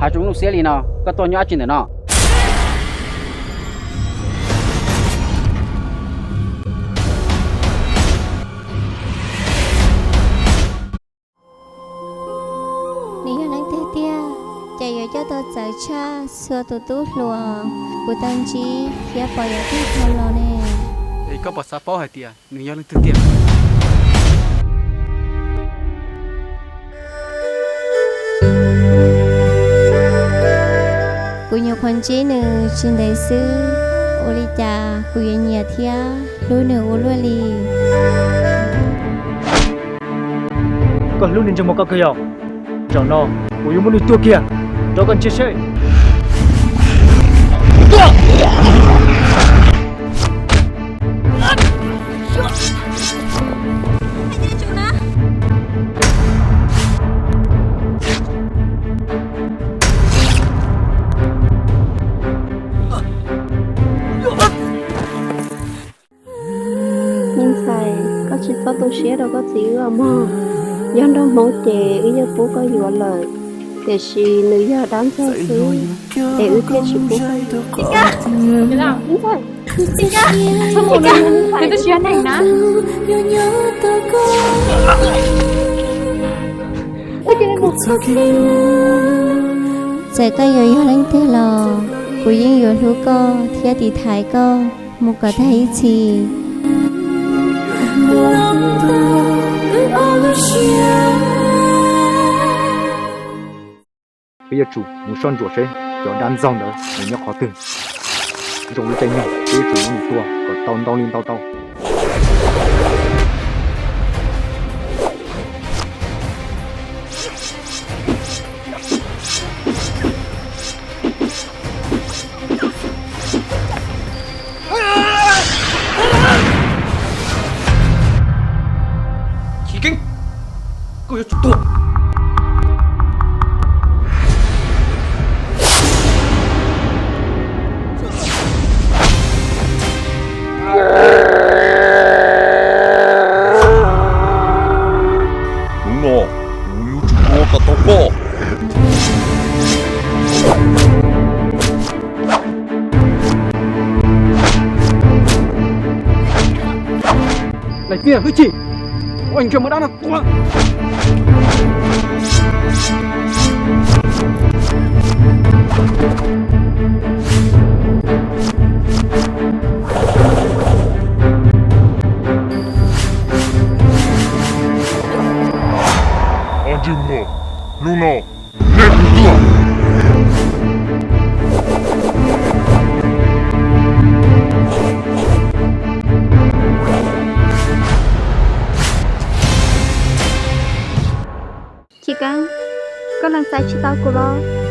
Hais tsoom nuj xiab li no, koj tuaj nyob dab tsi ntawm no? Nws yog leej twg tiag, ces yuav coj tau txawv tshaj txhua tus tub hluas kuv tau ntsib thiab pom yav tag dhau los ne. Es koj puas xav paub hais tias nws yog leej twg tiag? Kuv nyuam qhuav ntsib nws tsis ntev xwb, ua li cas kuv yuav nyiam thiab hlub nws ua luaj li. Koj hlub niag ntsej muag koj kawg yog? Zaum no kuv yuav muab nws tua kiag rau koj ntsia seb. Me ntxhais, koj tsis txhob tu siab rau koj txiv wb os mog. Yog nraug hmoob ces wb yeej pub koj yuav lawm, tiam sis nws yog dab ntxaug xwb es wb thiaj tsis pub koj yuav. Txawm koj yuav yog leej twg los kuv yeej yuav hlub koj thiab tiv thaiv koj mus kom tag ib txhis. Peb yuav tsum mus soj ntsuam seb cov dab ntxaug ntawd nws nyob qhov twg. Zoo li tej nyuag peb yuav tsum muab nws tua kom tau ntau li ntau tau. Chiv Keeb, koj yuav tsum tuag. Hnub no kuv yuav tsum tua kom tau koj. Leej txiv hwj chim, ua ntshe muaj dab no tua. Ob ntsej muag, hnub no neb kuv tuag. Chiv Keeb, koj lees txais tsis tau kuv los?